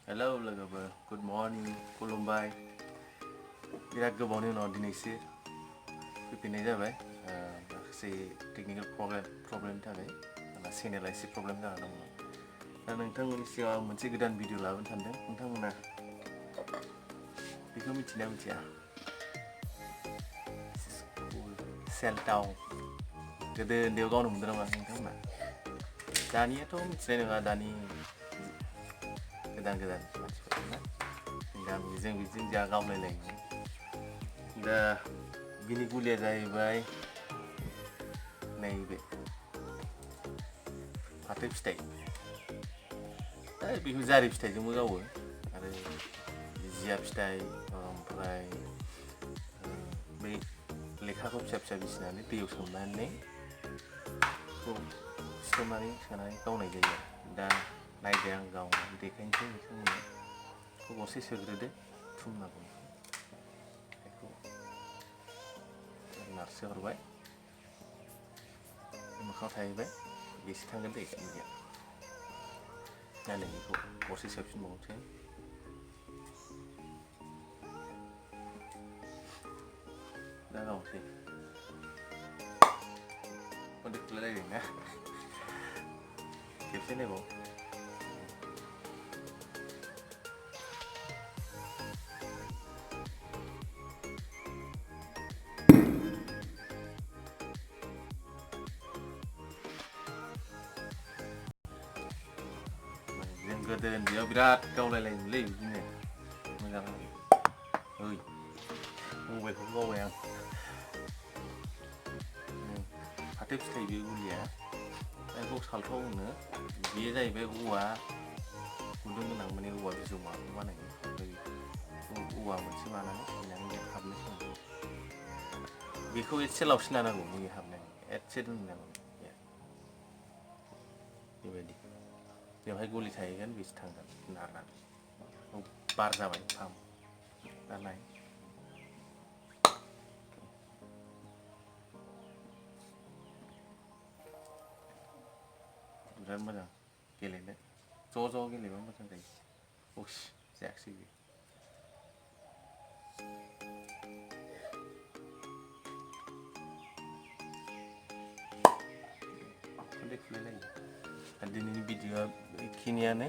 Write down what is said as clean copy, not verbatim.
Hello logoफोर, good morning, खुलुमबाय। बिराद गोबावनि उनाव दिनैसो फैफिननाय जाबाय। माखासे टेक्निकेल प्रब्लेमनि थाखाय आंना चेनेला एसे प्रब्लेम जाना दंमोन। दा नोंथांमोननि सिगाङाव आं मोनसे गोदान भिडिअ लाबोनो सानदों। नोंथांमोना बेखौ मिथिना मिथिया? saltaokwo गोदो उन्दैयाव गावनो मोनदों नामा नोंथांमोना? दानियाथ' मिथिनाय नङा, दानि गोदान मानसिफोरा गामिजों बिदिनो जा गावलायलायोमोन। दा बिनि गुलिया जाहैबाय नैबे फाथो फिथाइ। दा बेखौ जारि फिथाइजोंबो गावो आरो जिया फिथाइ, ओमफ्राय बै लेखाखौ फिसा फिसा बिसिनानै दैयाव सोमनानै बेखौ सिथमनानै सोनानै गावनाय जायो। दा नायदो आं गावनानै देखायनोसै नोंथांमोननो। बेखौ गरसे सोग्रोदो, थुमनांगौ। बेखौ नारसो हरबाय, मोखाङाव थाहैबाय, बेसे थांगोन दै गामिया। दा नै बेखौ गरसे सोफिनबावनोसै। दा गावनोसै। खनदे खुलायलायदों ना? खेबसे नायबाव। जों गोदो उन्दैयाव बिराद गावलायलायोमोनलै बिदिनो मोजां। ओइ मबाइलखौबो बावबाय आं। फाथो फिथाइ बे गुलिया, बेखौ सालथाव होनो। बेयो जाहैबाय औवा गुदुं गोनां, माने औवा बिजौ माबाखौ बानायो। ओमफ्राय औवा मोनसे लानानै सैनानै बेयाव हाबनो सङो। बेखौ एसे लावसिन लानांगौ, बेयो हाबनायनि एसे दोननांगौ। बेबायदि बेवहाय गलि थाहैगोन, बेसो थांगोन नारनानै। बार जाबाय फाम। दा नाय। बिराद मोजां गेलेनो, ज' गेलेबा मोजां जायो। उस जायाखिसै बेयो। खनदे खुलायलायो। दिनैनि भिडिअ'आ बेखिनियानो।